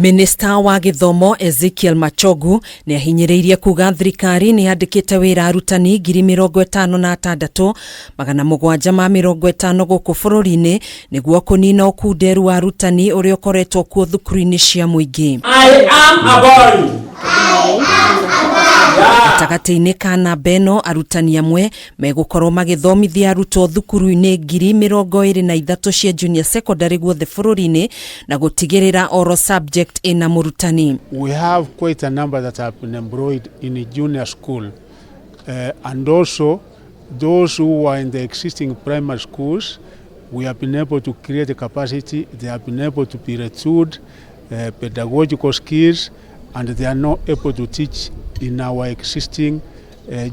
Minista wa gĩthomo Ezekiel Machogu nĩ ahinyĩrĩirie kuga thirikari nĩ yandĩkĩte wĩra arutani 56,750 gũkũ bũrũri-inĩ nĩguo kũnina ũkunderu wa arutani ũrĩa ũkoretwo kuo thukuru-inĩ cia mũingĩ. I am a boy. Gatagatĩ-inĩ ka namba ĩno, arutani amwe megũkorwo magĩthomithia arutwo thukuru-inĩ 23,000 cia junior secondary guothe bũrũri-inĩ na gũtigĩrĩra oro subject ĩna mũrutani. We have quite a number that have been employed in junior school, and also those who are in the existing primary schools, we have been able to create a capacity, they have been able to be retooled, pedagogical skills, and they are now able to teach in our existing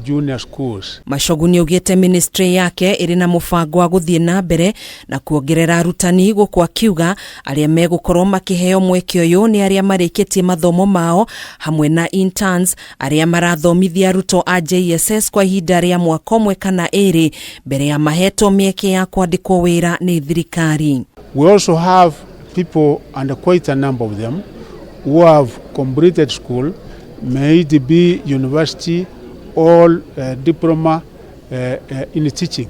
junior schools. Machogu nĩ augĩte ministry yake ĩrĩ na mũbango wa gũthiĩ na mbere na kuongerera arutani, gũkũ akiuga arĩa megũkorwo makĩheo mweke ũyũ nĩ arĩa marĩkĩtie mathomo mao hamwe na interns arĩa marathomithia arutwo a JSS kwa ihinda rĩa mwaka ũmwe kana 2 mbere ya mahetwo mĩeke ya kwandĩkwo wĩra nĩ thirikari. We also have people, and quite a number of them, who have completed school, may it be university or diploma in teaching.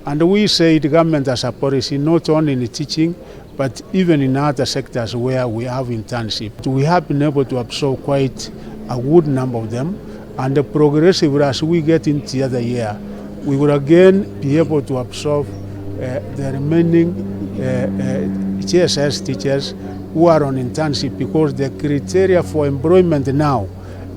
And we say the government has a policy not only in teaching, but even in other sectors where we have internship. We have been able to absorb quite a good number of them, and progressively as we get into the other year, we will again be able to absorb the remaining JSS teachers who are on internship, because the criteria for employment now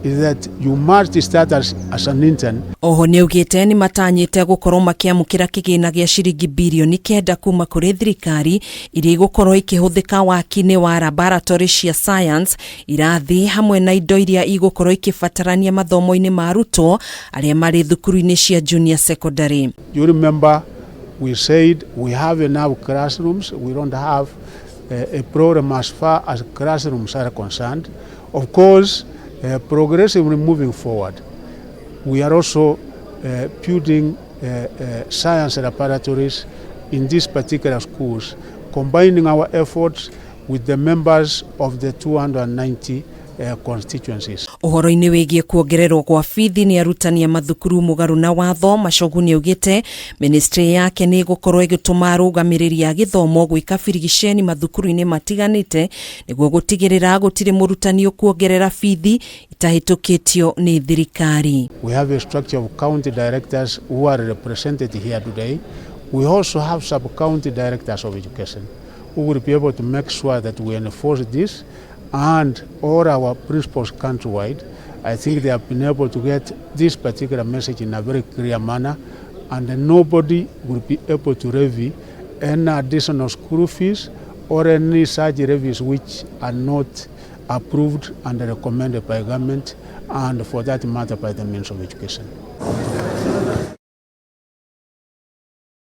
is that you must start as an intern. Oho nĩ augĩte nĩ matanyĩte gũkorwo makĩamũkĩra kĩgĩna gĩa ciringi birioni 9 kuma kũrĩ thirikari iria igũkorwo ikĩhũthĩka waki-inĩ wa laboratory cia science, irathi hamwe na indo iria igũkorwo ikĩbatarania mathomo-inĩ ma arutwo arĩa marĩ thukuru-inĩ cia junior secondary. You remember we said we have enough classrooms, we don't have a problem as far as classrooms are concerned. Of course, progressively moving forward, we are also building science laboratories in these particular schools, combining our efforts with the members of the 290 constituencies. Ũhoro-inĩ wĩgiĩ kuongererwo gwa bithi nĩ arutani a mathukuru mũgarũ na watho, Machogu nĩ augĩte ministry yake nĩ ĩgũkorwo ĩgĩtũma arũgamĩrĩri a gĩthomo gwĩka birigiceni mathukuru-inĩ matiganĩte nĩguo gũtigĩrĩra gũtirĩ mũrutani ũkuongerera bithi itahĩtũkĩtio nĩ thirikari. We have a structure of county directors who are represented here today. We also have sub-county directors of education who will be able to make sure that we enforce this, and all our principals countrywide, I think they have been able to get this particular message in a very clear manner, and nobody will be able to levy any additional school fees or any such levies which are not approved and recommended by government, and for that matter by the Ministry of Education.